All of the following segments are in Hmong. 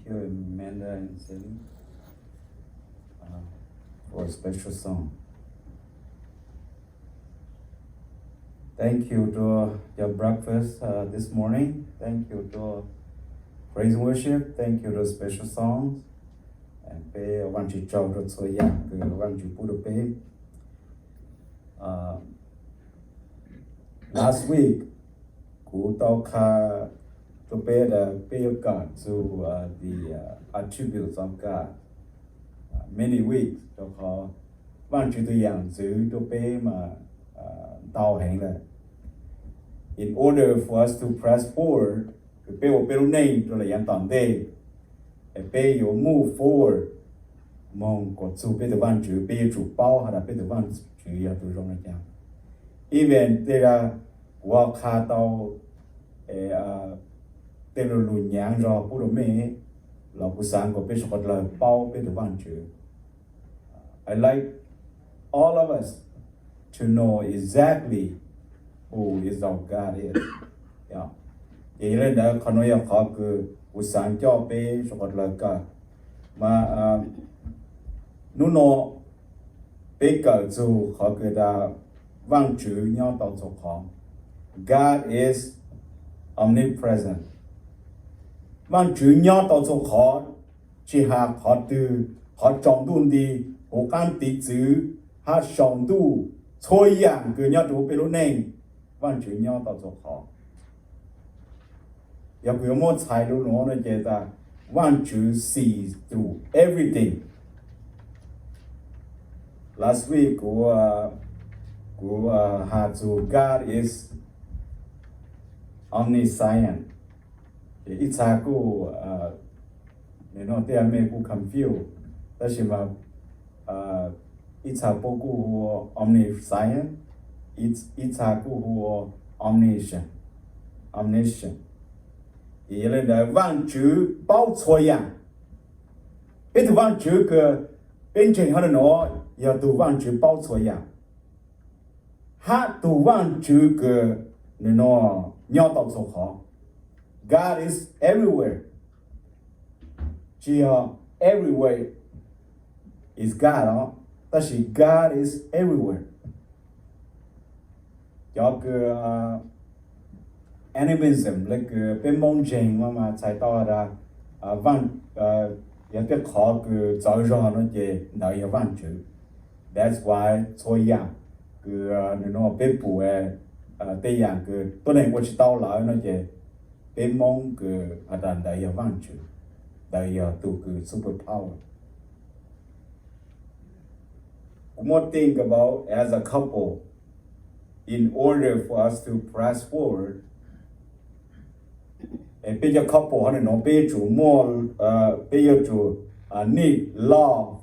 Amanda and Celine, uh, for a special song. Thank you to your breakfast uh, this morning. Thank you to praise and worship. Thank you to special songs. And peb ua Vajtswv tsaug rau txhua yam kws Vajtswv pub rau peb. Uh, last week, kuv tau qha rau peb tias peb yuav kawm txug the uh, attributes of God uh, many weeks, rau qhov Vajtswv tus yam ntxwv rau peb mas uh, ntau heev lawm. In order for us to press forward, kws peb ua peb lub neej rau lawm yav tom ntej, es peb yuav move forward moog kom txug peb tus Vajtswv, peb yuav tsum paub has tas peb tus Vajtswv yog tus zoo le caag. Even tej zag kuv ho qha tau tej lug lug nyaav zog pub rau mej, los kuv xaav kom peb suav dlawg paub peb tus Vajtswv. I like all of us to know exactly who is our God is. Ces yog le ntawd qhov nuav yog qhov kws kuv xaav coj peb suav dlawg kawm. Mas hnub no peb kawm txug qhov kws tas Vaajtswv nyob tau txhua qhov. God is omnipresent. Vaajtswv nyob tau txhua qhov, tsi has qhov twg, qhov tsaus ntuj nti, huv qaab tiv txwv, hab saum ntuj, txhua yaam kws nyob rua huv peb lub neej, Vaajtswv nyob tau txhua qhov. Yog kuv yuav muab txhais lug nuav no ces tas Vaajtswv sees through everything. Last week kuv, kuv has txug God is omniscient. Ces ib txha kuj, no tej mej kuj confuse, tab sis mas ib txha puab kuj hu ua omniscient, ib txha kuj hu ua omniscient, omniscient. Ces yog le ntawd Vaajtswv paub txhua yaam. Peb tug Vaajtswv kws peb ntseeg hab nuav yog tug Vaajtswv paub txhua yaam, hab tug Vaajtswv kws nwg nuav nyob tau txhua qhov. God is everywhere. Tsi yog everywhere is God os, tab sis God is everywhere. Cov kws animism le kws peb Moob ntseeg mas txhais tau has tas, yog tej qhov kws txawv zog no ces ntawd yog Vaajtswv. That's why txhua yaam kws nwg nuav peb pum tej yaam kws tuab neeg ua tsi tau lawm no ces peb Moob kws has tas ntawd yog Vaajtswv, ntawd yog tug kws super power. Kuv muab think about as a couple, in order for us to press forward, peb cov couple hov nuav peb yuav tsum muaj, peb yuav tsum need love,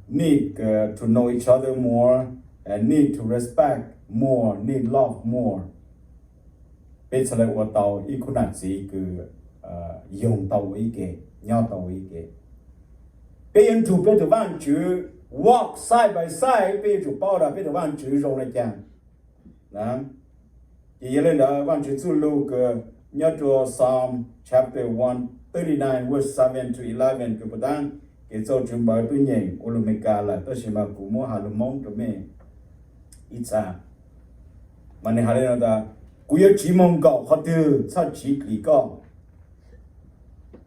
need to know each other more, and need to respect more, need love more. Peb txhad le ua tau ib khub nam txiv kws yoog tau ua ib ke, nyob tau ua ib ke. Peb yuav nrug peb tug Vaajtswv walk side by side, peb yuav tsum paub tas peb tug Vaajtswv zoo le caag. Ces yog le ntawd Vaajtswv txuj lug kws nyob rua Psalm chapter one thirty nine verse seven to eleven kws puas taab, kev txuj Tswv npawv tub nyeem ua lug Meskas lawm tab sis mas kuv muab has lug Moob rua mej ib txha. Mas nwg has le nuav tas, kuv yuav tsiv moog nkaum qhov twg txhaj tsiv dlim koj?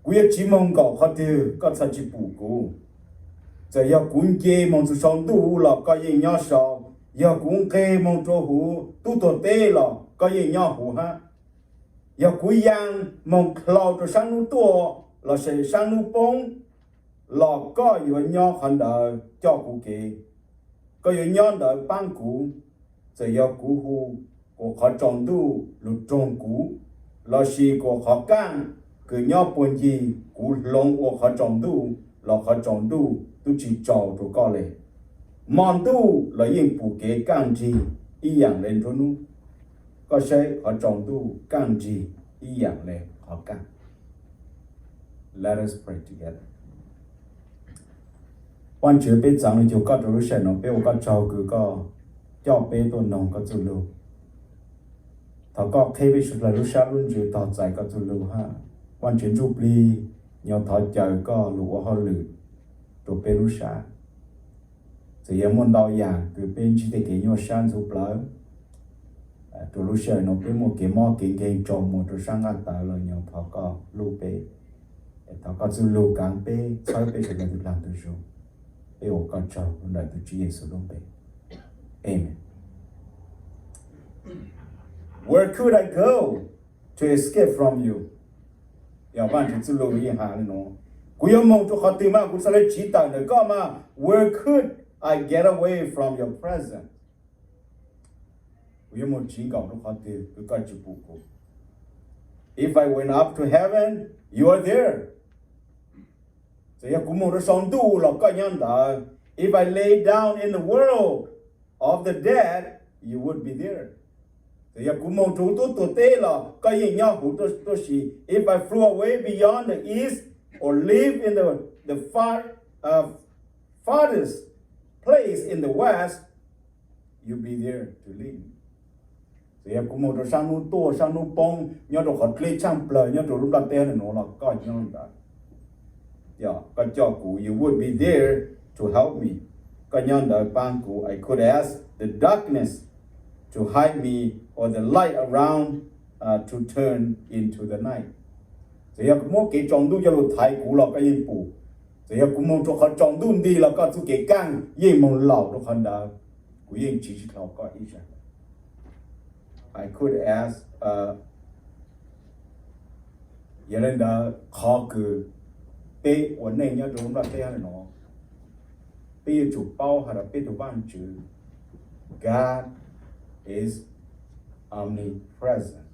Kuv yuav tsiv moog nkaum qhov twg koj txhaj tsi pum kuv? Txawm yog kuv nce moog txug sau ntuj los koj yeej nyob sau, yog kuv nqeg moog rua huv tub tuag teb los koj yeej nyob huv hab. Yog kuv yaa moog dlhau rua saab nub tuaj lossis saab nub poob los koj yuav nyob qhov ntawd coj kuv kev. Koj yuav nyob ntawd paab kuv. Txawm yog kuv hu kuas qhov tsaus ntuj lug roog kuv, lossis kuas qhov kaaj kws nyob puag ncig kuv hloov ua qhov tsaus ntuj los qhov tsaus ntuj tub tsi tsaus rua koj le. Mo ntuj los yeej pum kev kaaj nrig ib yaam le nruab nub. Koj saib qhov tsaus ntuj kaaj nrig ib yaam le qhov kaaj. Let us pray together. Vaajtswv, peb txaav lug cuag koj rua lub sij hawm nuav, peb ua koj tsaug kws koj coj peb tuaj noog koj txuj lug. Thov koj qheb peb suav dlawg lub sab lub ntsws tog txais koj txuj lug hab. Vaajtswv Ntsuj Plig, nyob thov caw koj los ua hauj lwm rau peb lub sab. Txawm yog muaj ntau yam kws peb ntsib tej kev nyuaj sab ntxhov plawv, rau lub sij hawm no peb muaj kev mob kev nkeeg tsaus muag rau sab nqaj tawv los nyob thov koj hlub peb, thov koj txuj lug kaav peb txhawb peb sawv daws tug dlaag tug zug. Peb ua koj tsaug ntawm tug Tswv Yexus lub npe, amen. Where could I go to escape from you? Yog Vaajtswv txuj lug yeej has le nuav, kuv yuav moog rua qhov twg mas kuv txhad le tsiv tawm ntawm koj mas? Where could I get away from your presence? Kuv yuav moog tsiv nkaum rua qhov twg kws koj tsi pum kuv? If I went up to heaven, you are there. Txawm yog kuv moog rua sau ntuj los koj nyob ntawd. If I lay down in the world of the dead, you would be there. Txawm yog kuv moog rua huv tub tuag teb los koj yeej nyob huv tuab si. If I flew away beyond the east or live in the, the far, uh, farthest place in the west, you'll be there to lead me. Txawm yog kuv moog rua saab nub tuaj saab nub poob, nyob rua qhov dleb tshaaj plawg nyob rua lub nplaj teb nuav los koj nyob ntawd. Yog koj coj kuv, you would be there to help me. Koj nyob ntawd paab kuv. I could ask the darkness to hide me or the light around, uh, to turn into the night. Txawm yog kuv muab kev tsaus ntuj coj lug thaiv kuv los koj yeej pum. Txawm yog kuv moog rua qhov tsaus ntuj nti los koj txuj kev kaaj yeej moog laum rua qhov ntawd. Kuv yeej tsiv tsi dhau koj ib zaug. I could ask, uh, yog le ntawd qhov kws peb ua neej nyob rua lub nplaj teb nuav, peb yuav tsum paub has tas peb tug Vaajtswv, God is omnipresent.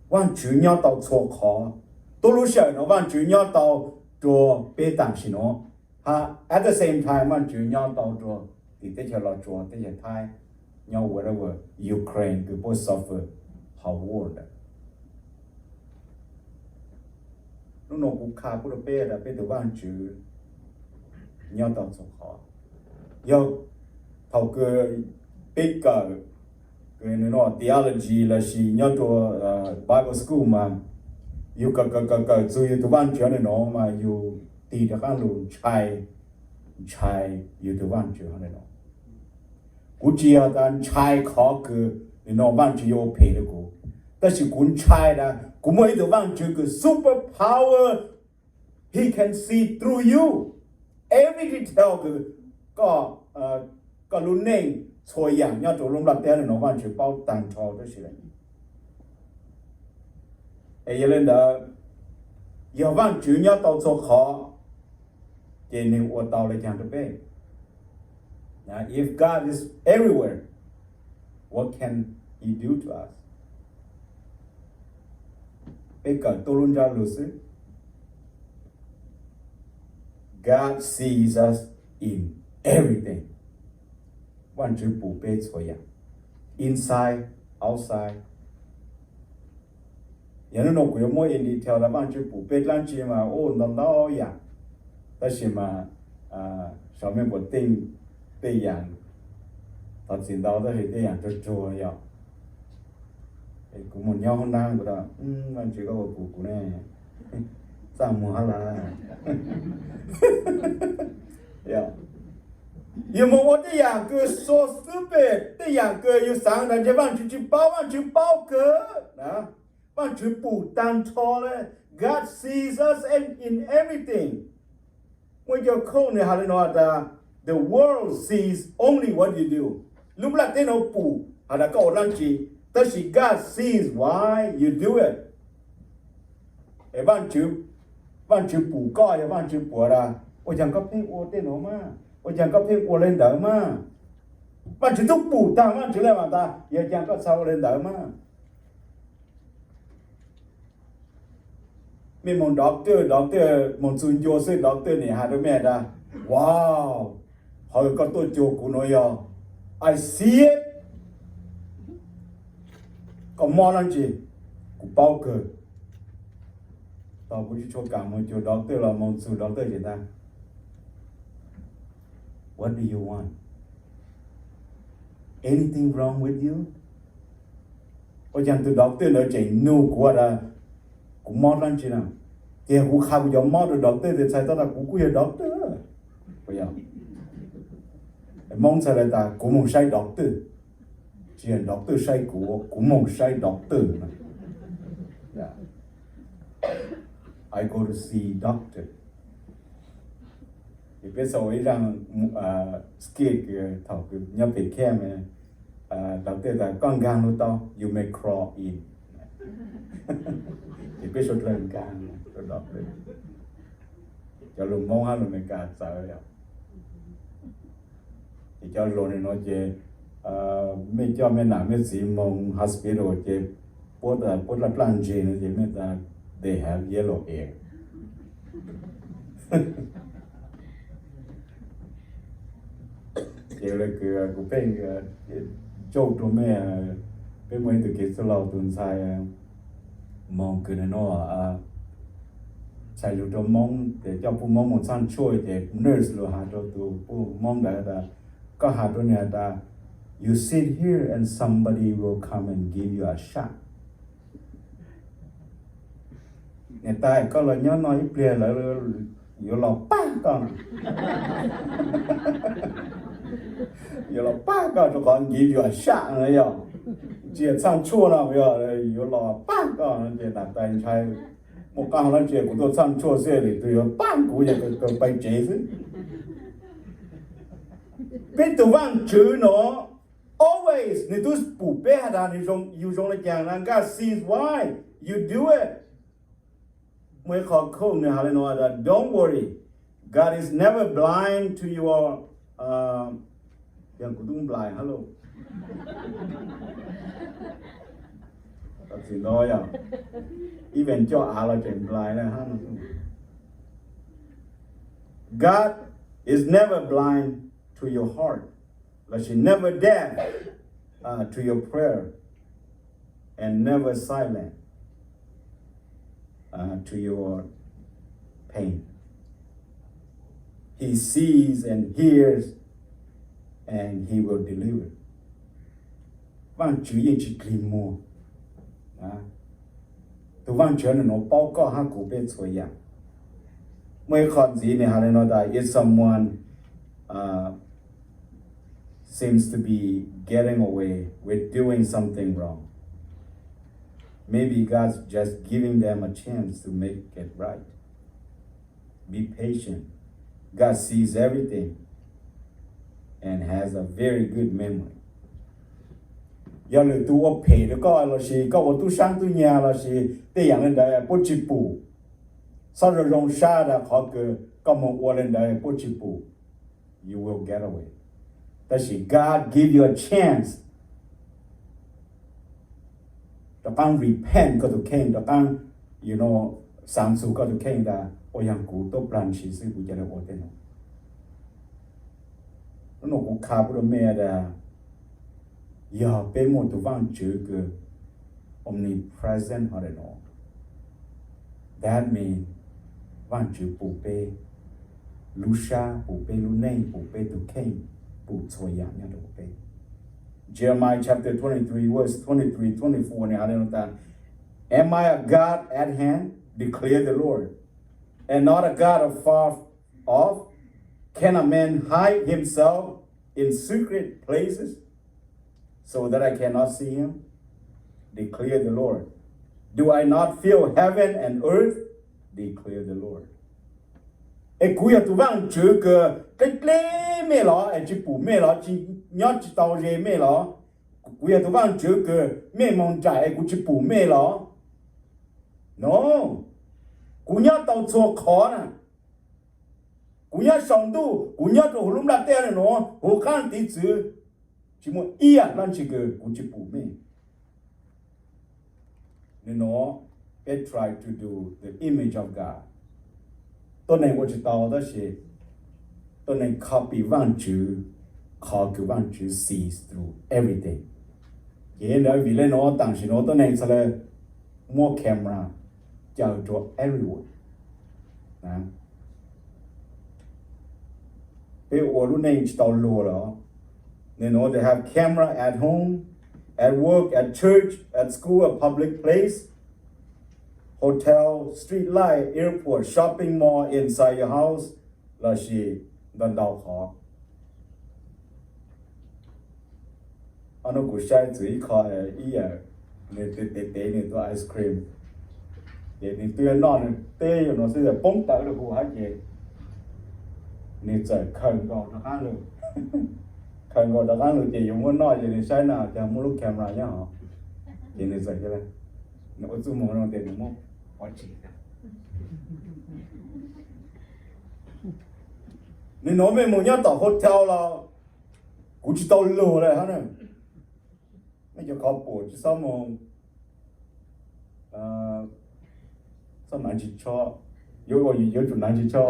Vaajtswv nyob tau txhua qhov. Tuab lub sij hawm nuav Vaajtswv nyob tau rua peb tam sim nuav, hab at the same time Vaajtswv nyob tau rua tim teb chaws Los Tsuas, teb chaws Thaib, nyob wherever, Ukraine kws puab suffer hauv war ntawd. Nub nua kuv qha pub rua peb tas peb tug Vaajtswv nyob tau txhua qhov. Yog thaum kws peb kawm theology lossis nyob rua Bible school mas yus kawm kawm kawm kawm txug yus tug Vaajtswv le nuav mas yus tig rov qaab lug ntshai, ntshai yus tug Vaajtswv le nuav. Kuv tsi yog tas ntshai qhov kws le nuav Vaajtswv yuav ua phem rua kuv, tab sis kuv ntshai tas kuv muaj ib tug Vaajtswv kws super power, he can see through you every detail kws koj, koj lub neej txhua yaam nyob rua lub nplaj teb le nuav Vaajtswv paub taag nrho tab sis le. Es yog le ntawd, yog Vaajtswv nyob tau txhua qhov, ces nwg ua tau le caag rua peb? If God is everywhere, what can he do to us? Peb kawm tuab lub ntsab lug xwb. God sees us in everything. Vaajtswv pum peb txhua yaam, inside, outside. Yog nub nua kuv yuav muab in detail tas Vaajtswv pum peb dlaab tsi mas ua ntau ntau yaam, tab sis mas sau mej puas teej tej yaam, thov txim ntau tab sis tej yaam tsuag tsuag yog kuv moog nyob hoob naab kuv tas, Vaajtswv koj ua kuv kuv ne, txaj muag hab lawm. Yus moog ua tej yaam kws so stupid, tej yaam kws yus xaav tas ntshe Vaajtswv tsi paub, Vaajtswv paub kawg na. Vaajtswv pum taag nrho le. God sees us in everything. Muaj cov quote nwg has le nuav tas, the world sees only what you do. Lub nplaj teb nuav pum has tas koj ua dlaab tsi, tab sis God sees why you do it. Es Vaajtswv pum koj, yog Vaajtswv pum tas ua caag koj pheej ua tej nuav mas, ua caag koj pheej ua le ntawd mas. Vaajtswv tub pum taag Vaajtswv le mas tas yog caag koj txhad ua le ntawd mas. Mej moog doctor, doctor moog txug ncua xwb doctor nim has rua mej tas, wow, qhov koj tuaj cuag kuv nuav yog, I see it. Koj mob dlaab tsi? Kuv paub kawg. Tau kuv tsi tshua kam moog cuag doctor los moog txug doctor ces tas, what do you want? Anything wrong with you? Ua caag tug doctor ntawd tseem nug kuv tas kuv mob dlaab tsi na? Ces kuv qha kuv cov mob rau doctor tias txhais tau tas kuv kuj yog doctor. Puas yog? Hmoob txhais lawv tas kuv moog saib doctor, tsis yog doctor saib kuv, kuv moog saib doctor. I go to see doctor. Ces peb xaus ib zaaj skit thaum nyob pem camp, doctor tas koj nkaag lug tau, you may crawl in. Ces peb suav dlawg nkaag rau doctor. Cov lug Moob hab lug Amelikas txawv. Ces cov lug nuav ces mej coj mej nam mej txiv moog hospital ces puab, puab dlaj dlaj ntseg no ces mej tas they have yellow hair. Ces kuv pheej joke rau mej, peb muaj ib tug kev txwj laug tug ntxhais moog kws nuav, txhais lug rau Moob ces coj puj Moob moog txhaaj tshuaj ces nurse lug has rau tug puj Moob ntawd tas, koj has rau nwg has tas, you sit here and somebody will come and give you a shot. Niam tais, koj los nyob no ib pliag lawv yuav los pab koj, yuav los pab koj rau qhov give you a shot no yog, tsis yog txhaaj tshuaj no, yog yuav los pab koj no ces niam tais ntshai. Muaj qaab hov no ces kuv tuaj txhaaj tshuaj xwb, lwm tug yuav pab kuv ces kawg pais tsev xwb. Peb tug Vaajtswv no always nwg tub pum peb has tas nwg zoo, yug zoo le caag na, God sees why you do it. Muaj ib qho quote nwg has le nuav tas, don't worry, God is never blind to your, yog kuv tub blind hab lauj. Txim ntau yog, even coj av los tseem blind na. God is never blind to your heart, lossis never deaf to your prayer, and never silent to your pain. He sees and hears, and he will deliver. Vaajtswv yeej tsis dlig muag. Tug Vaajtswv nuav paub koj hab kuv peb txhua yaam. Muaj ib qho ntxiv nwg has le nuav tas, if someone seems to be getting away with doing something wrong, maybe God's just giving them a chance to make it right. Be patient. God sees everything and has a very good memory. Yog lwm tug ua phem rau koj lossis koj ua tub saab tub nyag lossis tej yaam le ntawd puab tsis pum, txhob zoo zoo sab tas qhov kws koj moog ua le ntawd puab tsis pum, you will get away. Tab sis God give you a chance rov qaab repent koj tug kheej, rov qaab, you know, xaav txug koj tug kheej tas, ua yog kuv tuab plag ntshis xwb kuv ca le ua tej nuav. Nub nua kuv qha pub rau mej tas, yog peb muaj tug Vaajtswv kws omnipresent hov le nuav, that means Vaajtswv pum peb lub sab, pum peb lub neej, pum peb tug kheej, pum txhua yaam nyob rau peb. Jeremiah chapter twenty-three, verse twenty-three, twenty-four nwg has le nuav tas, am I a God at hand, declare the Lord, and not a God afar off? Can a man hide himself in secret places so that I cannot see him? Declare the Lord. Do I not fill heaven and earth? Declare the Lord. Es kuv yog tug Vaajtswv kws dleb dleb mej los es tsis pum mej los, tsis nyob tsis tau ze mej los? Kuv yog tug Vaajtswv kws mej moog nraim es kuv tsis pum mej los? No, kuv nyob tau txhua qhov na. Kuv nyob sau ntuj, kuv nyob rau huv lub nplaj teb le nuav, huv qaab tiv txwv, tsis muaj ib yaam dlaab tsi kws kuv tsis pum mej. Le nuav, peb try to do the image of God. Tuab neeg ua tsis tau tab sis tuab neeg copy Vaajtswv, qhov kws Vaajtswv sees through everything. Ces ntawd vim le nuav tam sim nuav tuab neeg txhad le muab camera caw rua everywhere. Peb ua lub neej tsis tau luag lawm. They know they have camera at home, at work, at church, at school, a public place. hotel, street light, airport, shopping mall inside your house, lossis ntau ntau qhov. Ob hnub kuv saib txwv ib qho, ib yam, nws tes tes tes nws tua ice cream, ces nws twb noj nws teb yuav no xwb poob tawv rau hauv hav ces nws txawm khaws nkaus rov qab lug, khaws nkaus rov qab lug ces yuav muab noj ces nws saib na cas muaj lub camera nyob hov, ces nws txawm, nws ua txuj moo no ces nws muab pov tseg. Nws nuav mej mus nyob tom hotel los kuv tsis tau luag le hab na. Nej cov qhov pum tsis xob mus, xob nav ntsis tsho, yuav ua yuav tsum nav ntsis tsho,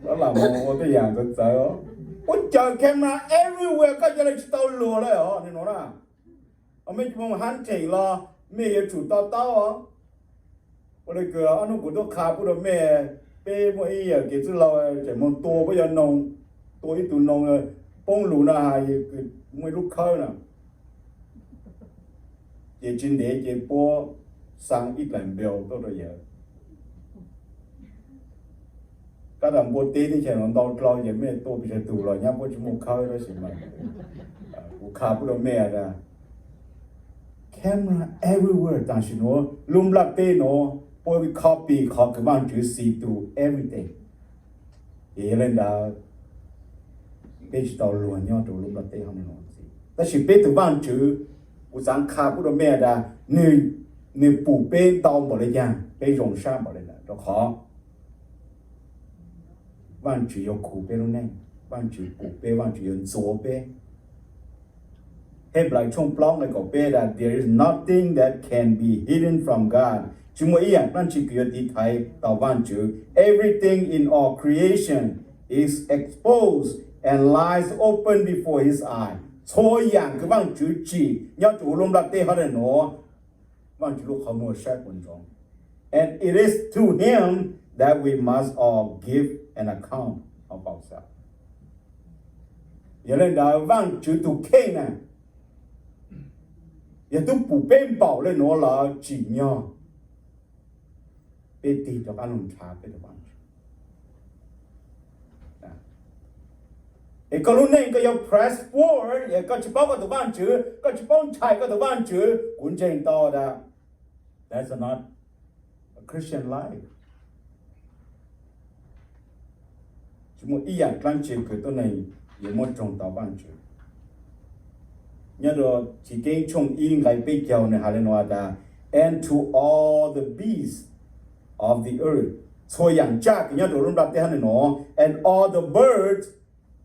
xob lam mus ua tej yam txawv txawv. Ua cas camera everywhere koj ca le tsis tau luag le os nws nuav na. Mej mus hunting los mej yuav tsum to taub os. Ua le kws ob hnub kuv tub qha pub rau mej, peb muaj ib yam kev txwj laug tseem moog tua puab cov noog, tua ib tug noog poob lug na has, muaj ib lub khawb na, ces tsis ntev ces puab xaa ib dlaim npeu tuaj rau yawg. Kab tas npua teb teb chaws no ntau dlhau ces mej tua pes tsawg tug los nyab puab tsis muaj khawb tab sis mas kuv qha pub rau mej tas camera everywhere tam sim nuav lub nplaj teb nuav puab copy qhov kws Vaajtswv see through everything. Ces yog le ntawd peb tsis tau luag nyob rau lub nplaj teb hov. Tab sis peb tug Vaajtswv, kuv xaav qha pub rau mej tas nws pum peb ntau npaum le caag, peb zoo sab npaum le ntawd rau qhov Vaajtswv yuav khuv peb lub neej, Vaajtswv pum peb, Vaajtswv yuav ntxuav peb. Henplais tshooj plaub nqe kaum peb tas there is nothing that can be hidden from God, tsis muaj ib yaam dlaab tsi kws yuav tiv thaiv tau Vaajtswv. Everything in all creation is exposed and lies open before his eye. Txhua yaam kws Vaajtswv tsim nyob rau huv lub nplaj teb hov le nuav, Vaajtswv lub qhov muag saib puas ntsoov. And it is to him that we must all give an account of ourselves. Yog le ntawd Vaajtswv tug kheej na yog tub pum peb npaum le nuav lawm tsim nyog peb tig rov qaab lug nrhav peb tug Vaajtswv. Es koj lub neej koj yuav press forward es koj tsis paub koj tug Vaajtswv, koj tsis paub ntshai koj tug Vaajtswv, kuv ntseeg tau tas that's not a Christian life. Tsis muaj ib yaam dlaab tsi kws tuab neeg yuav muab tsoo tau Vaajtswv. Nyob rau Chiv Keeb tshooj ib nqe peb caug nws has le nuav tas and to all the beasts of the earth, txhua yaam tsaj kws nyob rau lub nplaj teb hab le nuav, and all the birds,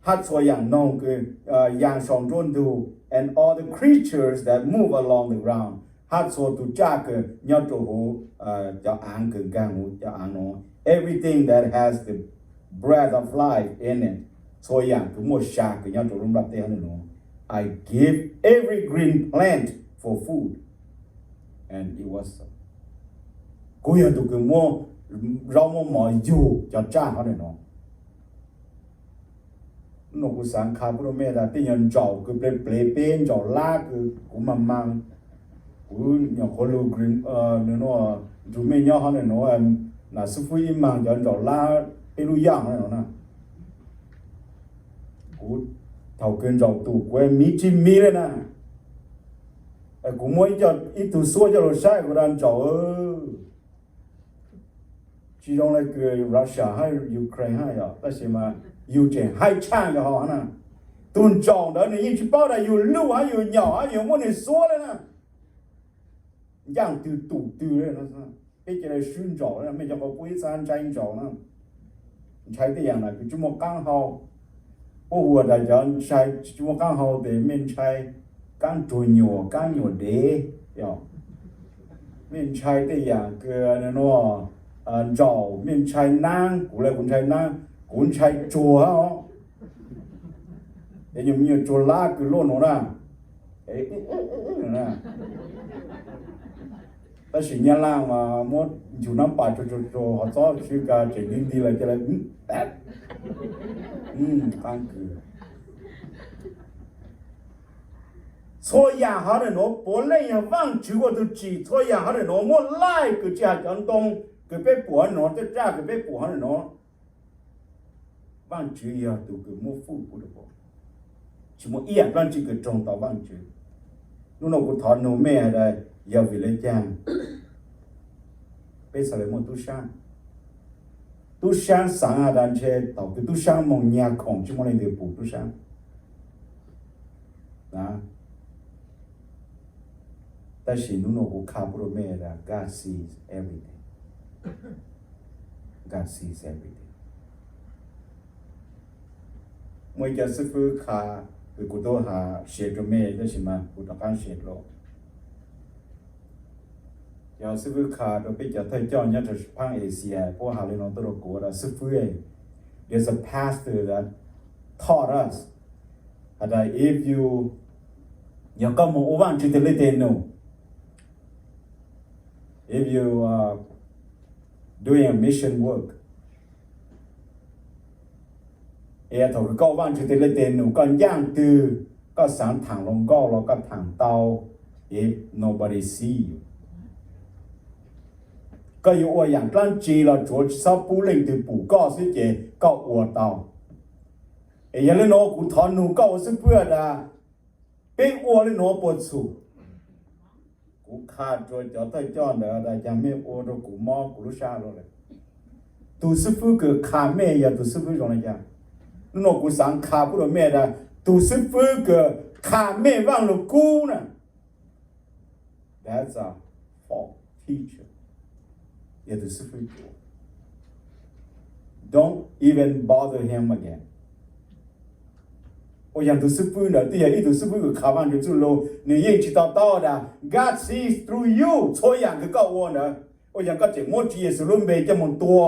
hab txhua yaam noog kws yaa sau nruab ntug, and all the creatures that move along the ground, hab txhua tug tsaj kws nyob rau huv cov aav kws nkaag huv cov aav nuav, everything that has the breath of life in it, txhua yaam kws muaj sa kws nyob rau lub nplaj teb hab le nuav, I give every green plant for food. And it was so. Kuv yog tug kws muab zaub muab mov yug cov tsaj hab le nuav. Nub nua kuv xaav qha pub rau mej tas tej nyuag ntsaum kws plev plev peb, ntsaum lab kws kuv maag maag, kuv nyuam qhuav lug nrug mej nyob hov le nuav, nam xib fwb ib maag cov ntsaum lab peb lub yaj hov le nuav na. Kuv thaum kws ntsaum tus kuv miv tsis miv le na, kuv muab ib tug xuab coj lug saib kuv tas ntsaum tsis zoo le kws Russia hab Ukraine hab yog, tab sis mas yug tseem haib tshaaj yog hov na. Tug ntsaum ntawd nws yeej tsis paub tas yug luj hab yug nyaum hab yug muab nws xuab le na. Ncaaj twg tum twg le. Peb ca le swb ntsaum, mej cov quas puj ib txhab ntshai ntsaum na. Ntshai tej yaam na kws tsis muaj qaab hau. Puab hu tas cov ntshai tsis muaj qaab hau tes mej ntshai kaab tsuag nyuam, kaab nyuam dev, mej ntshai tej yaam kws nua ntsaum, mej ntshai naab, kuv le kuv ntshai naab, kuv ntshai tsuag os. Es nyuag me nyuam tsuag lab kws luaj nuav na. Tab sis Nyab Laj mas muab nchug naab pas tsuag tsuag tsuag ho txob sib ka tseem nti nti lawm ca le. Qaab kws Txhua yam hov ntawm nuav puav leej yog Vaajtswv ua tug tsim. Txhua yam hov ntawm nuav muaj life, kws tsis has cov ntoo kws peb pum hov ntawm nuav, tej raj kws peb pum hov ntawm nuav, Vaajtswv yog tug kws muab foob pub rua puab. Tsis muaj ib yaam dlaab tsi kws raug tau Vaajtswv. Nub nua kuv thov nug mej has tas, yog vim le caag peb txhad le muaj tub saab? Tub saab xaav has tas ntshe thaum kws tub saab moog nyag khoom tsis muaj leej twg pum tub saab. Tab sis nub nua kuv qha pub rua mej tas God sees everything. God sees everything. Muaj ib co xib fwb qha, kws kuv tub has share rua mej, tab sis mas kuv rov qaab share dlua. Cov xib fwb qha rua peb cov thawj coj nyob rua paab Asia, puab has le nuav tuaj rua kuv tas, xib fwb, there's a pastor that taught us has tas if you, yog koj moog ua Vaajtswv tug leej twg num, if you are doing a mission work, es thaum kws koj ua Vaajtswv tug leej twg num, koj ncaaj twg, koj xaav thaam hluas nkauj los koj thaam tau, if nobody see you. Koj yuav ua yaam dlaab tsi los tsuav tsis txhob pub leej twg pum koj xwb ces koj ua tau. Es yog le nuav kuv thov nug koj ua xib fwb tas, peb ua le nuav puas txhum? Kuv qha rua cov thawj coj ntawd tas, caag mej ua rua kuv mob kuv lub sab lug lawm. Tug xib fwb kws qha mej yog tug xib fwb zoo le caag? Nub nua kuv xaav qha pub rua mej tas, tug xib fwb kws qha mej Vaaj Lug Kub na, that's a false teacher. Yog tug xib fwb cuav. Don't even bother him again. Ua yaam tug xib fwb ntawd twb yog ib tug xib fwb kws qha Vaajtswv txuj lug, nwg yeej tsis to taub tas God sees through you txhua yaam kws koj ua ntawd. Ua yaam koj tseem muab Tswv Yexus lub npe coj moog tua,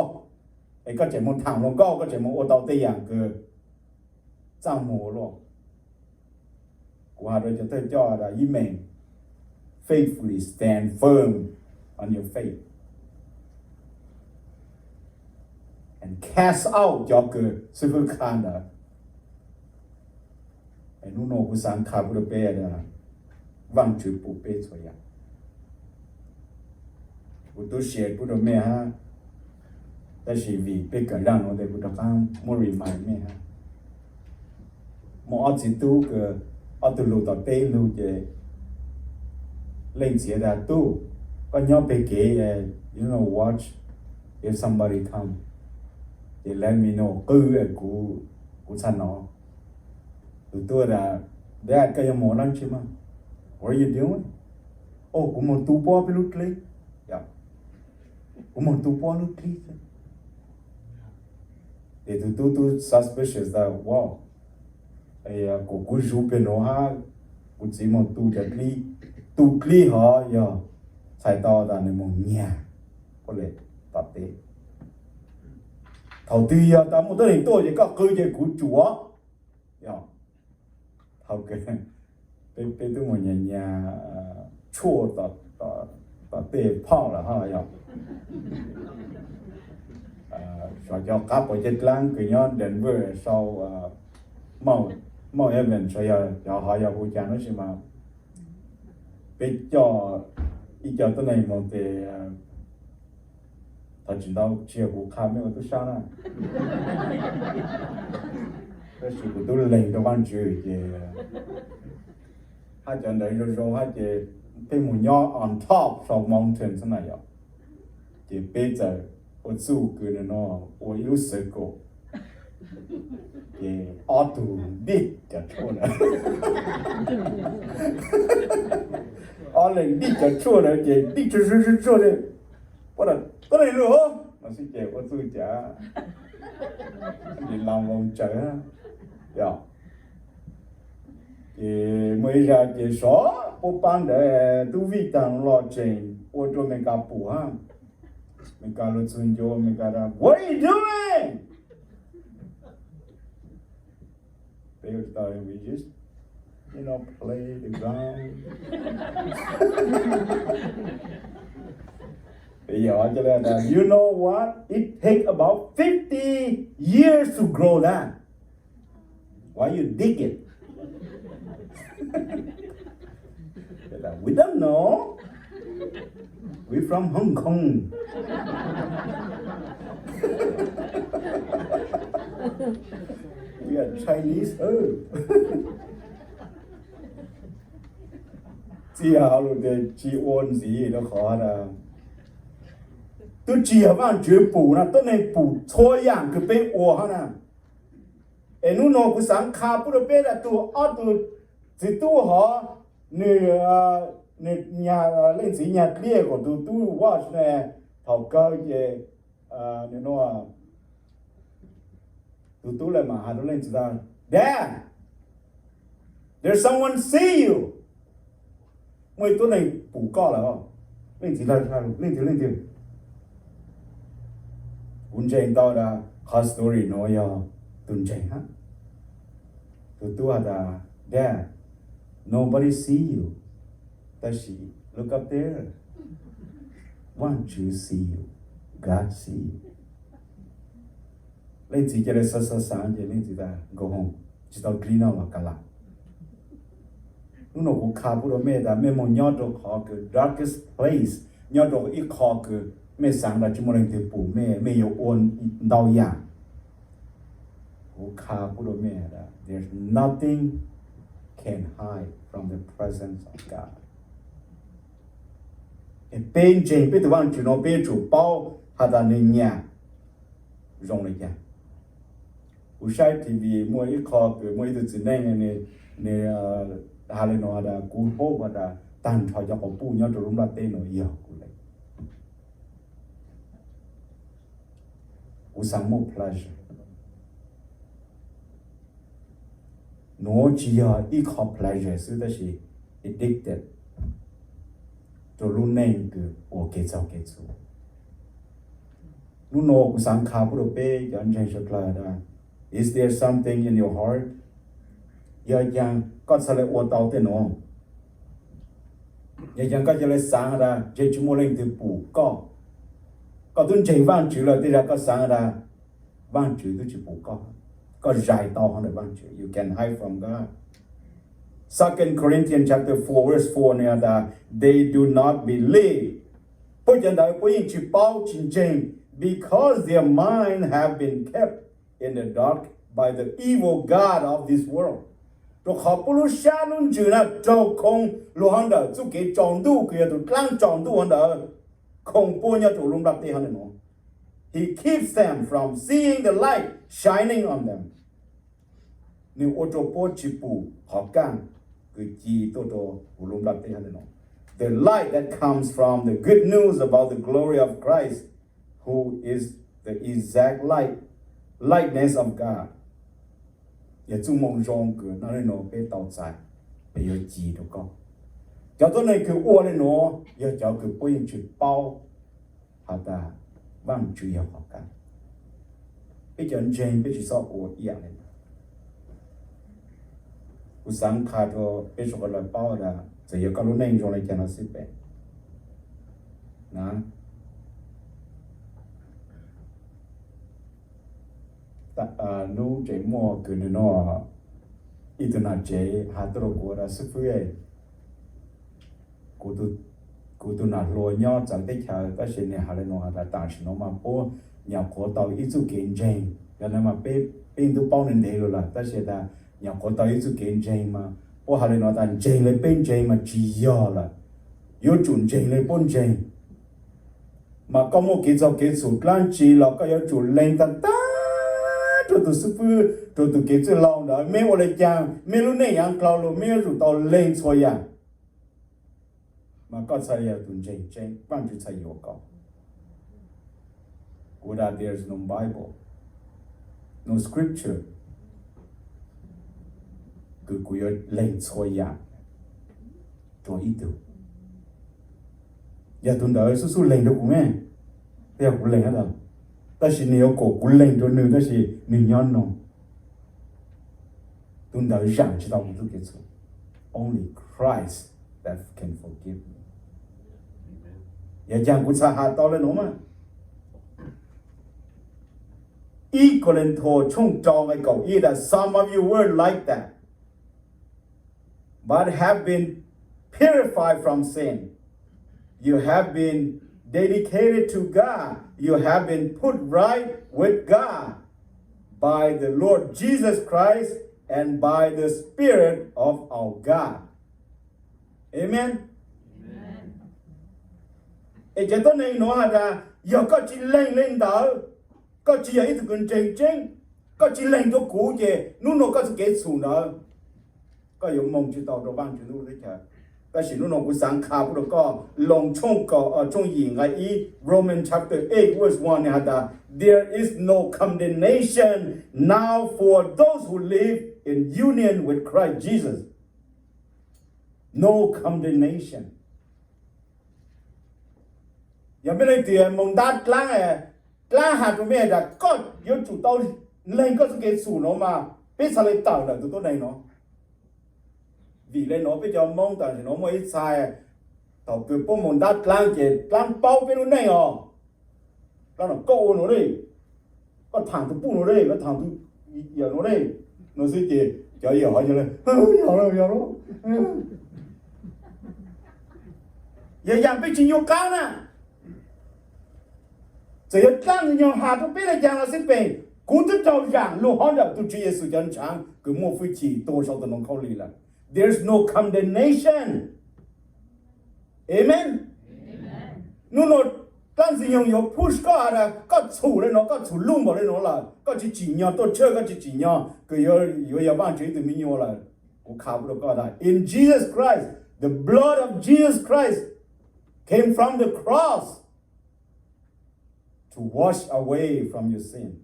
es koj tseem moog thaam hluas nkauj, koj tseem moog ua tau tej yaam kws txaj muag ua luaj. Kuv has rua cov thawj coj tas, ib meem faithfully stand firm on your faith and cast out cov kws xib fwb qha ntawd. Nub nua kuv xaav qha pub rua peb, Vaajtswv pum peb txhua yaam. Kuv tub share pub rua mej hab, tab sis vim peb kawm zaaj nuav tes kuv rov qaab muab remind mej hab. Muaj ob txiv tub kws ob tug lug tom teb lug ces leej txiv tas, tub, koj nyob peg kev, you know, watch if somebody come, ces let me know, qw, kuv txhaj nov. Tug tub tas, dad, koj yuav moog ua dlaab tsi mas? What are you doing? O, kuv moog tu puab peb lub dleb. Kuv moog tu puab lub dleb. Ces tug tub tub suspicious tas, wow, kuas kuv zuv peg nuav hab kuv txiv moog tu cov dleb, tu dleb hov yog txhais tau tas nwg moog nyag puab le tom teb. Thaum twg yog tas muaj tuab neeg tuaj ces koj qw ces kuv tsuam. Thaum kawg peb tub moog nyag nyag tshuaj tom tej phauj lawm hab yog. Xyov cov qab puas caj dlaab kws nyob Denver sau Mount Evans, xyov cov hov yog hu cas tab sis mas peb coj ib co tuab neeg moog tes thov tsis ntau, tsis yog kuv qha mej ua tub sab na, tab sis kuv tub leeg rua Vaajtswv ces hab cov ntawd zoo zoo hab ces peb moog nyob on top sau mountain xwb na yog. Ces peb txawm ua txuj kws nws no ua ib lub circle, ces ob tug dig cov tshuaj ntawd, ob leeg dig cov tshuaj ntawd ces dig tsuag tsuag tsuag tsuag li, puab tuab neeg lug no xwb ces ua txuj cas li loo loo tsawv yog. Ces muaj ib zag ces sov puab paab ntawd tub vij taag los tseem ua rua Amelikas pum hab. Amelikas lug txug ncuav Amelikas tas, what are you doing? Peb ua tau, we just, you know, play the ground. Peb yog, you know what? It take about fifty years to grow that. Why you dig it? We don't know. We from Hong Kong. We are Chinese. Txij hauv lus tias tsis ua ntxiv rau qhov twb tsis yog Vaajtswv pum na, tuab neeg pum txhua yaam kws peb ua hab na. Es nub nua kuv xaav qha pub rau peb tas tug ob tug txiv tub hov, nwg, nwg nyag, leej txiv nyag dliaj kom tug tub watch ne, thaum kawg ces, nwg nua, tug tub le maam has rau leej txiv tas, Dad, there's someone see you. Muaj ib tug neeg pum koj lawm. Leej txiv tas, leej twg, leej twg? Kuv ntseeg tau tas qhov story nuav yog tug ntseeg hab. Tug tub has tas, Dad, nobody see you, tab sis look up there, Vaajtswv see you, God see you. Leej txiv ca le xaav xaav xaav ces leej txiv tas, Nkauj Hooj, tsis tau dlib noj los kav lam. Nub nua kuv qha pub rau mej tas mej moog nyob rau qhov kws darkest place, nyob rau ib qho kws mej xaav tas tsis muaj leej twg pum mej, mej yuav ua ntau yaam. Kuv qha pub rau mej tas there's nothing can hide from the presence of God. Peb ntseeg peb tug Vaajtswv nuav peb yuav tsum paub has tas nwg nyam zoo le caag. Kuv saib T V muaj ib qho kws muaj ib tug txiv neej, nwg has le nuav tas, kuv hope has tas taag nrho cov quas puj nyob rau lub nplaj teb nuav yog kuv le. Kuv xaav muaj pleasure. Nuav tsis yog ib qho pleasure xwb tab sis addicted rau lub neej kws ua kev txhaum kev txhum. Nub nua kuv xaav qha pub rau peb cov ntseeg suav dlawg tas, is there something in your heart? Yog caag koj txhad le ua tau tej nuav? Yog caag koj ca le xaav tas ntshe tsis muaj leej twg pum koj? Koj twb ntseeg Vaajtswv lawm tej zag koj xaav tas Vaajtswv twb tsis pum koj, koj zais tau hov ntawm Vaajtswv, you can hide from God. Second Corinthians chapter four verse four nwg has tas, they do not believe. Puab cov ntawd puab yeej tsis paub tsis ntseeg, because their mind have been kept in the dark by the evil god of this world. Rau qhov puab lub sab lub ntsws na raug khoo lug hov ntawm txuj kev tsaus ntuj kws yog tug dlaab tsaus ntuj hov ntawd, khoo puab nyob rau lub nplaj teb hov ntawm nuav. He keeps them from seeing the light shining on them. Nwg ua rau puab tsis pum qhov kaaj kws ci tuaj rau huv lub nplaj teb hov ntawm nuav. The light that comes from the good news about the glory of Christ, who is the exact light, likeness of God. Yog txuj moo zoo kws nyob le nuav peb tau txais, peb yuav ci rau koj. Cov tuab neeg kws ua le nuav yog cov kws puab yeej tsis paub has tas Vaajtswv yog qhov kaaj. Peb cov ntseeg peb tsis txhob ua ib yaam le nuav. Kuv xaav qha rau peb suav dlawg paub tas txawm yog koj lub neej zoo le caag los xij peem na, lub tseem muaj kws nwg nua, ib tug nam tsev has tuaj rau kuv tas, xib fwb, kuv tus nam hluas nyob txawv teb chaws tab sis nwg has le nuav has tas tam sim nuav mas puab nyam qhuav tau ib txuj kev ntseeg, yog le mas peb, peb tub paub nwg ntev lug lawm tab sis tas nyam qhuav tau ib txuj kev ntseeg mas puab has le nuav tas ntseeg le peb ntseeg mas tsis yog lawm, yuav tsum ntseeg le puab ntseeg. Mas koj muaj kev txhaum kev txhum dlaab tsi los koj yuav tsum lees tag tag rua tug xib fwb, rua tug kev txwj laug ntawd, meb ua le caag, meb lub neej yaav dlau lug, meb yuav tsum tau lees txhua yaam. Mas koj txhaj yog tug ntseeg tseeb, Vaajtswv txhaj yuav koj. Kuv tas there's no Bible, no scripture kws kuv yuav lees txhua yaam rua ib tug. Yog tug ntawd xub xub lees rua kuv me, yog kuv lees, tab sis nwg yuav kom kuv lees rua nwg, tab sis nwg nyob noog. Tug ntawd zaam tsi tau kuv txuj kev txhum. Only Christ that can forgive me. Yog caag kuv txhaj has tau le nuav mas, ib Kos Lees Thos tshooj rau nqe kaum ib tas, some of you were like that, but have been purified from sin. You have been dedicated to God. You have been put right with God by the Lord Jesus Christ and by the Spirit of our God. Amen. Es cov tuab neeg nuav has tas, yog koj tsi lees le ntawd, koj tsi yog ib tug kws ntseeg tseeb, koj tsi lees dua kuv ces nub nua koj txuj kev txhum ntawd, koj yuav moog tsi tau rua Vaajtswv ntuj lub teb chaws. Tab sis nub nua kuv xaav qha pub rua koj, Loos tshooj kaum, tshooj yim nqai ib, Romans chapter eight verse one nwg has tas, there is no condemnation now for those who live in union with Christ Jesus. No condemnation. Yog mej leej twg moog ntab dlaab, dlaab has rua mej tas koj yuav tsum tau lees koj txuj kev txhum nuav mas peb txhad le tawm ntawm tus tuab neeg nuav. Vim le nuav peb cov Moob tam sim nuav muaj ib txhais, thaum kws puab moog ntab dlaab ces dlaab paub peb lub neej os. Dlaab no koj ua nuav le, koj thaam tug puj nuav le, koj thaam tug yawm nuav le, nuav xwb ces cov yawm hov yog le, yog lawm, yog lawm. Yog yaam peb tsi nyuaj qaab na. Txawm yog dlaab Ntxwg Nyoog has rua peb le caag los xij peem, kuv twb raug zaam lug hov ntawm tug Tswv Yexus cov ntshaav kws muaj fwj chim tuag sau tus noog khaub lig lawm. There's no condemnation. Amen. Nub nua dlaab Ntxwg Nyoog yuav push koj has tas koj txhum le nuav, koj txhum luj npaum le nuav lawm, koj tsi tsim nyog tuaj tshawj, koj tsi tsim nyog kws yuav yog Vaajtswv ib tug me nyuam lawm. Kuv qha pub rua koj tas, in Jesus Christ, the blood of Jesus Christ came from the cross to wash away from your sin.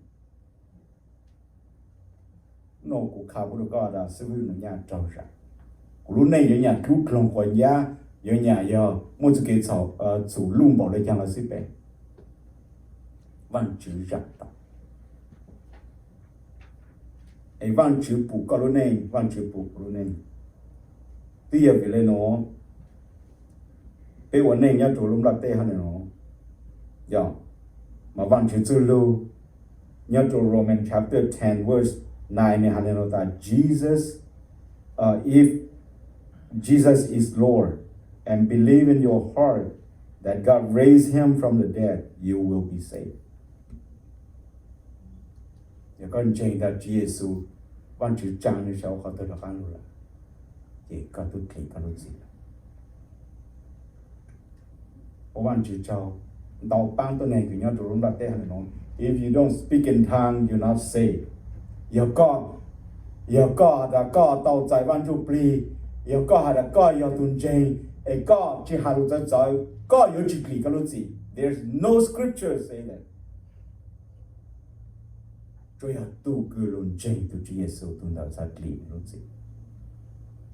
Nub nua kuv qha pub rua koj tas xib fwb Nus Nyaj raug zaam, kuv lub neej yuav nyam dlub dloog quas ncab, yuav nyam yog muaj txuj kev txhum luj npaum le caag los xij peem, Vaajtswv zaam tau. Es Vaajtswv pum koj lub neej, Vaajtswv pum kuv lub neej. Twb yog vim le nuav peb ua neej nyob rua lub nplaj teb hov le nuav, yog, mas Vaajtswv txuj lug nyob rua Romans chapter ten verse nine nwg has le nuav tas, Jesus, uh, if Jesus is Lord and believe in your heart that God raised him from the dead, you will be saved. Yog koj ntseeg tas Tswv Yexus, Vaajtswv tsaa nwg saum qhov twg rov qaab lug lawm, ces koj tub dlim koj lub txim lawm. Ua Vaajtswv tsaug, ntau paab tuab neeg kws nyob rua lub nplaj teb hov le nuav, if you don't speak in tongue, you're not saved. Yog koj, yog koj has tas koj tau txais Vaaj Ntsuj Plig, yog koj has tas koj yog tug ntseeg, es koj tsi has lug txawv txawv, koj yuav tsi dlim koj lub txim. There's no scripture say that. Tsuas yog tug kws lug ntseeg tug Tswv Yexus tug ntawd txhad dlim lub txim.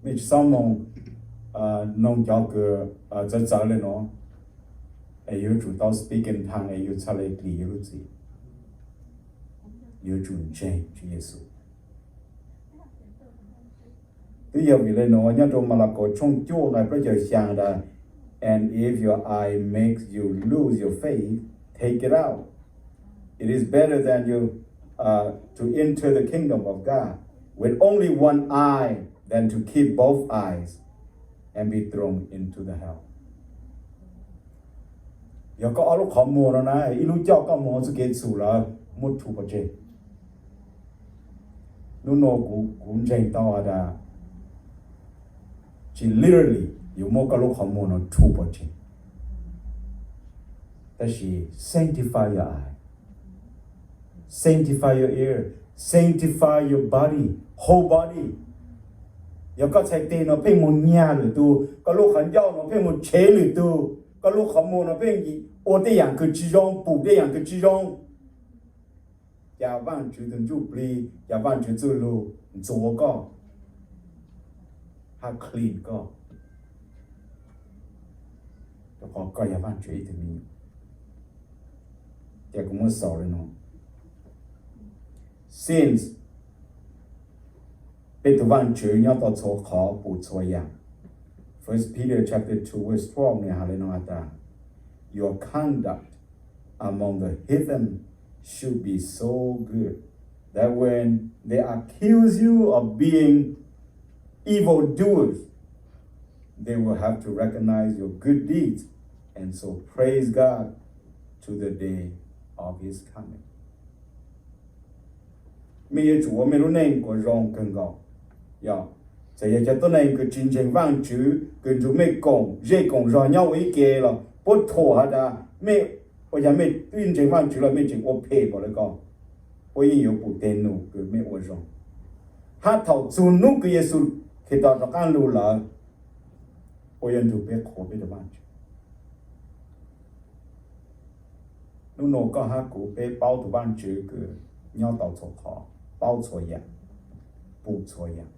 Mej tsi xob moog noog cov kws txawv txawv le nuav, es yuav tsum tau speak in tongue es yuav txhad le dlim yug lub txim. Yuav tsum ntseeg Tswv Yexus. Twb yog vim le nuav nyob rua Malakaus tshooj cuaj nqai plaub caug xyaa tas, and if your eye makes you lose your faith, take it out. It is better than you, uh, to enter the kingdom of God with only one eye than to keep both eyes and be thrown into the hell. Yog koj ob lub qhov muag no na, ib lub coj koj moog txuj kev txhum lawm, muab rhu pov tseg. Nub nua kuv, kuv ntseeg tau has tas tsi literally yuav muab koj lub qhov muag no rhu pov tseg. Tab sis sanctify your eye, sanctify your ear, sanctify your body, whole body. Yog koj txhais teg no pheej moog nyag lwm tug, koj lub qhov ncauj no pheej moog tshev lwm tug, koj lub qhov muag no pheej ua tej yaam kws tsi zoo, pum tej yaam kws tsi zoo, cas Vaajtswv tug Ntsuj Plig, cas Vaajtswv txuj lug ntxuav koj, hab clean koj, rua qhov koj yog Vaajtswv ib tug me nyuam. Ces kuv muab xaus le nuav, since peb tug Vaajtswv nyob tau txhua qhov pum txhua yaam, First Peter chapter two verse twelve nwg has le nuav has tas, your conduct among the heathen should be so good that when they accuse you of being evil doers, They will have to recognize your good deeds. And so praise God to the day of his coming. Mej yuav tsum ua mej lub neej kom zoo kawg nkaus. Yog, txawm yog cov tuab neeg kws tsis ntseeg Vaajtswv kws nrug mej koom zej koom zog nyob ua ib ke los puab thuam has tas mej, ua cas mej twb ntseeg Vaajtswv los mej tseem ua phem npaum le ko, puab yeej yuav pum teg num kws mej ua zoo. Hab thaum txug nub kws Yexus Khetos rov qaab lug lawm, puab yuav nrug peb qhuas peb tug Vaajtswv. Nub nua koj hab kuv peb paub tug Vaajtswv kws nyob tau txhua qhov, paub txhua yaam, pum txhua yaam.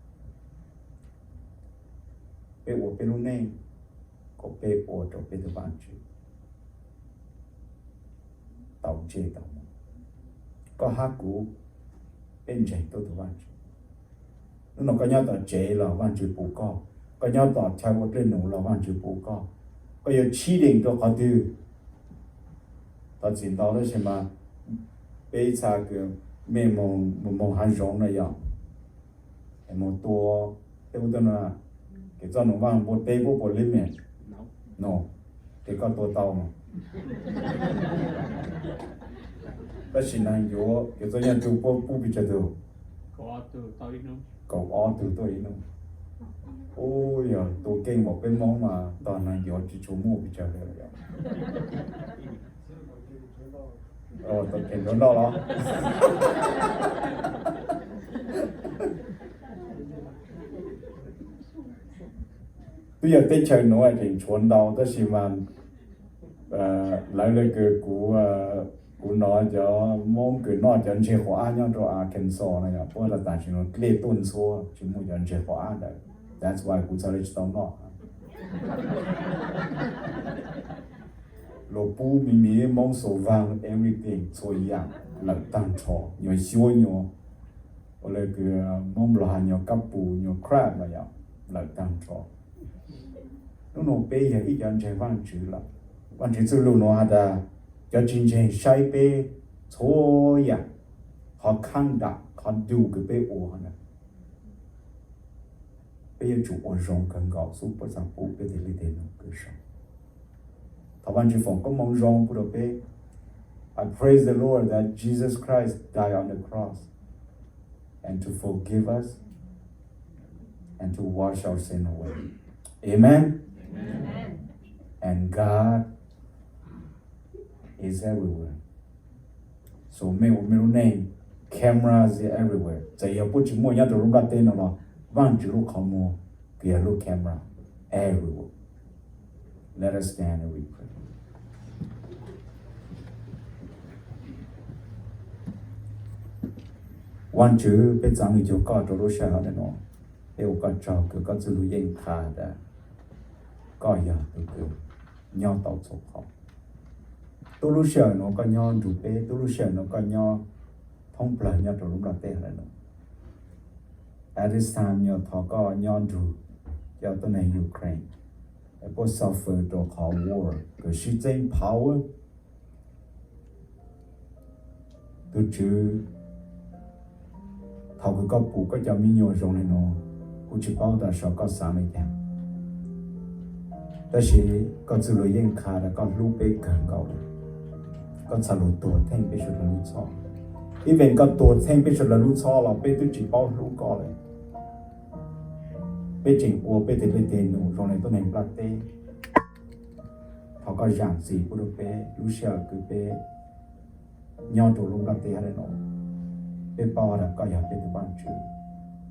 Peb ua peb lub neej kom peb ua rau peb tug Vaajtswv tau ntsej tau muag. Koj hab kuv peb ntseeg tuab tug Vaajtswv. Nub nua koj nyob tom tsev los Vaajtswv pum koj, koj nyob tom chaw ua dlej num los Vaajtswv pum koj. Koj yuav tshib deem rau qhov twg? Thov txim ntau tab sis mas peb ib txha kws mej moog, moog hav zoov no yog, moog tua tej ub tej no, kev txoj num vaaj npua teb puab puas limit? No, ces koj tua tau mas. Tab sis naag yuav kev txoj nyaj tug puab pub pes tsawg tug? Kaum ob tug tuaj ib nub. Ub, yog tua keej npaum peb Moob mas tog naag yuav tsis tshua muaj pes tsawg le. Tau kev nrov noj los? Twb yog teb chaws nuav tseem tshuav ntau tab sis mas lawv le kws kuv, kuv nov cov Moob kws noj cov ntseg qhuav ab nyob rau Arkansas no yog puab tas tam sim nuav dlej tuaj ntxhua tsis muaj cov ntseg qhuav ab ntawd. That's why kuv txhaj le tsis tau noj. Luag pub me me Moob xov vaag everything txhua yaam lawm taag nrho, nyuag xyuab nyuag, ua le kws Moob Nplog has nyuag kab pus nyuag crab no yog lawm taag nrho. Nub nua peb yog ib cov ntseeg Vaajtswv lawm. Vaajtswv txuj lug nuav has tas cov tsis ntseeg saib peb txhua yaam, qhov khaaj dam qhov du kws peb ua na, peb yuav tsum ua zoo kawg nkaus xwb puab txhaj pub peb teg dlej teg num kws zoo. Thov Vaajtswv foom koob moov zoo pub rau peb. I praise the Lord that Jesus Christ died on the cross and to forgive us and to wash our sin away. Amen. And God is everywhere. So mej ua mej lub neej, cameras is everywhere. Txawm yog puab tsis muaj nyob rau lub nplaj teb no los Vaajtswv lub qhov muag kws yog lub camera everywhere. Let us stand and we pray. Vaajtswv, peb txav nwj cuag koj rau lub sij hawm nuav. Peb ua koj tsaug kws koj txuj lug yeej qha tas koj yog tug kws nyob tau txhua qhov. Tub lub sij hawm nuav koj nyob nrug peb, tub lub sij hawm nuav koj nyob thoob plawg nyob rau lub nplaj teb hab nuav. At this time nyuas thov koj nyob nrug cov tuab neeg Ukraine es puab suffer rau qhov war kws sib txeeb power. Tug Tswv, thaum kws koj pum koj cov me nyuam zoo le nuav, kuv tsis paub tas saum koj xaav le caag, tab sis koj txuj lug yeej qha tas koj hlub peb kawg nkaus le. Koj txhaj lug tuag theej peb suav dlawg lub txhoj. Even koj tuag theej peb suav dlawg lub txhoj los peb twb tsis paub hlub koj le. Peb tseem ua peb teg dlej teg num zoo le tuab neeg nplaj teb. Thov koj zaam txim pub rau peb lub sij hawm kws peb nyob rau lub nplaj teb hab le nuav. Peb paub tas koj yog peb tug Vaajtswv,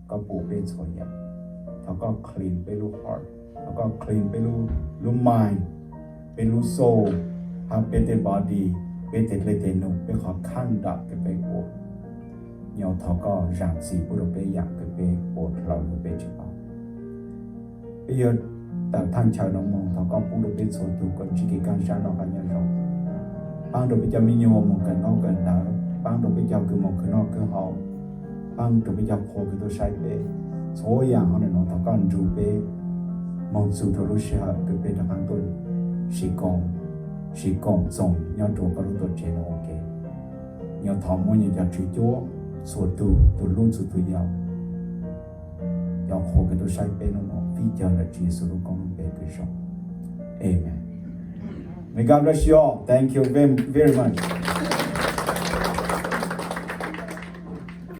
koj pum peb txhua yaam. Thov koj clean peb lub heart, thov koj clean peb lub, lub mind, peb lub soul, hab peb tej body, peb teg dlej teg num, peb qhov khaaj dam kws peb ua. Nyuas thov koj zaam txim pub rau peb yaam kws peb ua dlhau lug peb tsis paub. Peb yuav tawm thaaj chaw nuav moog, thov koj pub rau peb txhua tug koj ntsib kev kaaj sab noj qab nyob zoo. Paab rau peb cov me nyuam moog kawm ntaub kawm ntawv, paab rau peb cov kws moog khwv noj khwv haus, paab rau peb cov qhua kws tuaj saib peb. Txhua yaam hov le nuav thov koj nrug peb moog txug rau lub sij hawm kws peb rov qaab tuaj sib koom, sib koom txoos nyob rua koj lub tuam tsev nuav ua ke. Nyuas thov muab nyuas cov tswv cuab txhua tug, tug hlub txhua tug yau, cov qhua kws tuaj saib peb nuav fij cawg ntawm Tswv Yexus lub koob lub npe. Amen. May God bless you all. Thank you very, very much.